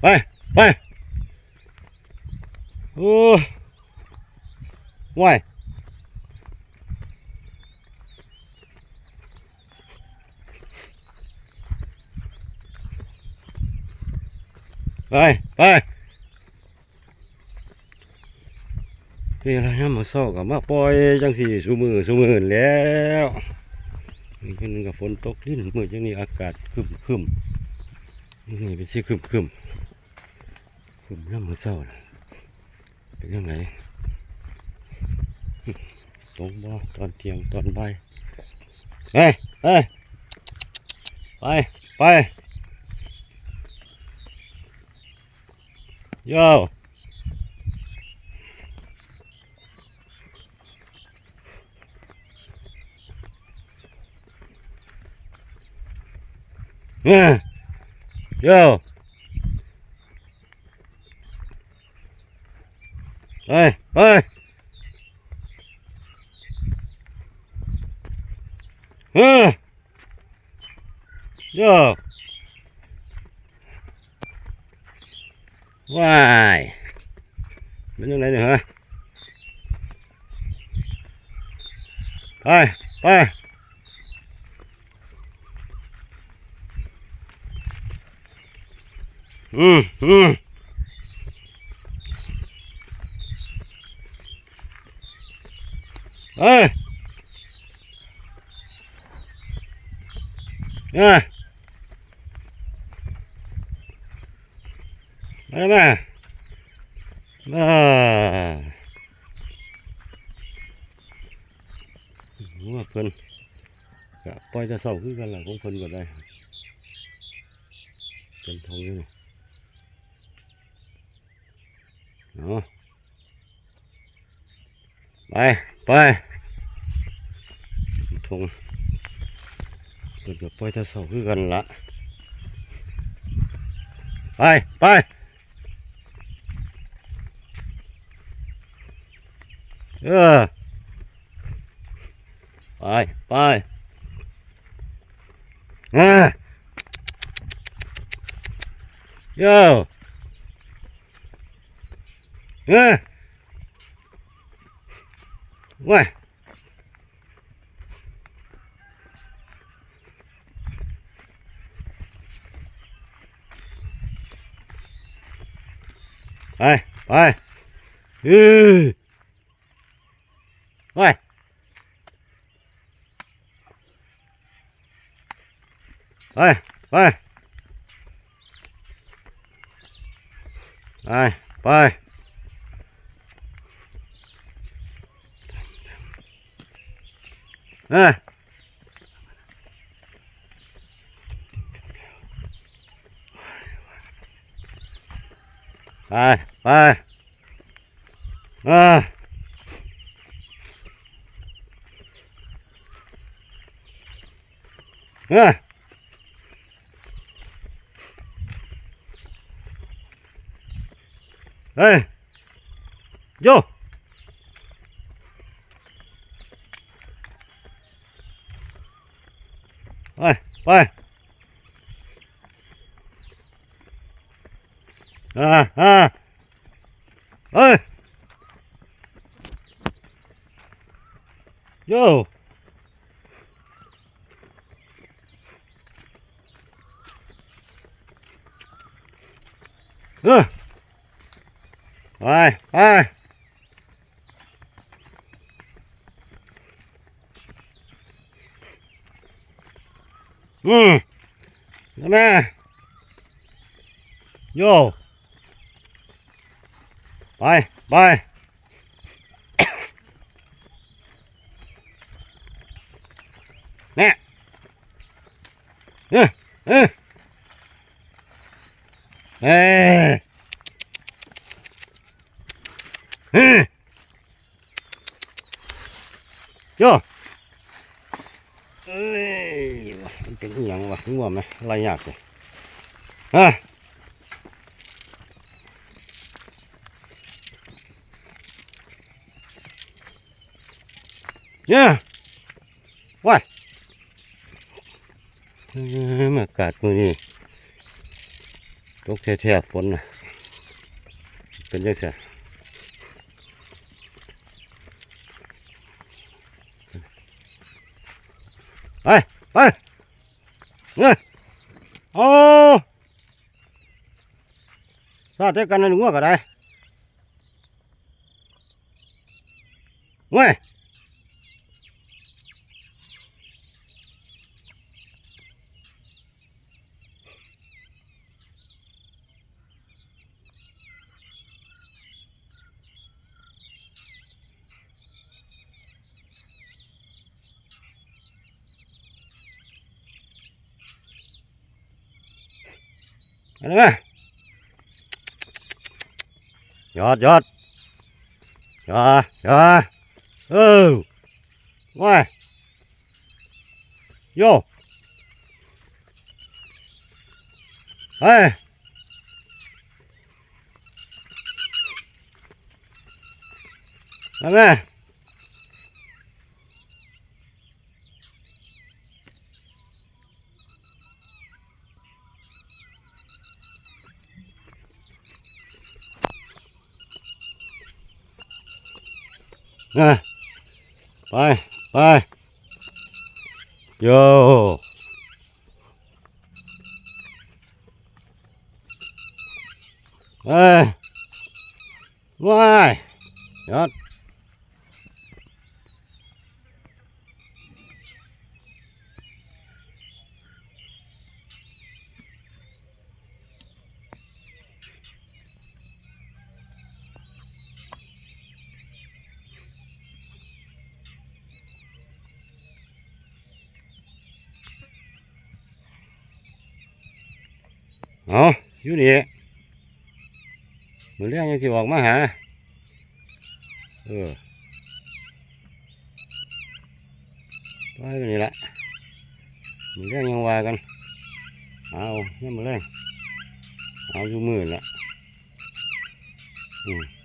ໄປ ໄປ ໂອ້ ໂອ້ຍ ໄປ ໄປ. ເວລາຍາມມື້ເຊົ້າກໍມາປ່ອຍຈັ່ງຊີ້ ຊຸມື້ ຊຸມື້ແລ້ວ. ມື້ນີ້ກໍຝົນຕົກລິນ ມື້ຈັ່ງນີ້ອາກາດຄຶ້ມໆ ມື້ນີ້ເປັນສີຄຶ້ມໆ ຄຶ້ມຍາມມື້ເຊົ້ານະ. ເປັນຈັ່ງໃດ? ຕົກບໍ່ຕອນທ່ຽງຕອນບ່າຍ? ເອີ ເອີ ໄປ ໄປ ໂຢ. ເອີ ໂຢ ໄປ ໄປ ເອີ ໂຢ ວ້າຍ ເປັນຈັ່ງໃດນີ້ຫະ? ໄປ ໄປ ອືມ ອືມ ເອີ ເອີ ມາ ມາ ມາ. ໂອ້ ເພິ່ນກະປ່ອຍແຕ່ເຊົ້າຄືກັນລະ ຂອງເພິ່ນກໍໄດ້ ເປັນທອງຢູ່ນີ້ ເນາະ ໄປ ໄປ ທອງ ເພິ່ນກໍປ່ອຍແຕ່ເຊົ້າຄືກັນລະ ໄປ ໄປ. ເອີ ໄປ ໄປ ເອີ ໂຢ ເອີ ໂອ້ຍ. ໄປ ໄປ ເອີ ໄປ ໄປ ໄປ ໄປ ໄປ ເອີ ໄປ ໄປ ເອີ ເອີ ເອີ ໂຢ ໄປ ໄປ ອາ ອາ ເອີ ໂຢ ເອີ ໄປ ໄປ ອືມ ນະ ໂຢ ໄປ ໄປ ແນ່ ເອີ ເອີ ເອີ ເອີ ໂຢ ເອີຍ ມັນເປັນອີ່ຫຍັງວະ ງົວແມະ ໄລ່ຍາກເລີຍ ຮະ ເອີ ວ້າຍ ເອີ ອາກາດມື້ນີ້ ຕົກແທ້ໆ ຝົນນະ ເປັນຈັ່ງຊັ້ນ. ໄປ ໄປ ເອີ ໂອ້ ຊາດແຕ່ກັນນັ້ນ ງົວກໍໄດ້ ເວີຍ. ອັນນີ້ມາ ຍອດ ຍອດ ຢ່າ ຢ່າ ເອີ ໂອ້ຍ ໂຢ ເອີ ມາ ມາ. ນະ ໄປ ໄປ ໂຢ ເອີ ວ້າຍ ຍອດ. ເອົາ ຢູ່ນີ້ ມື້ແລງຈັ່ງຊິອອກມາຫາ ເອີ ໄວ້ນີ້ລະ ມື້ແລງຍັງວ່າກັນ ຫາເອົາຍາມມື້ແລງ ຫາຢູ່ມື້ລະ ອືມ.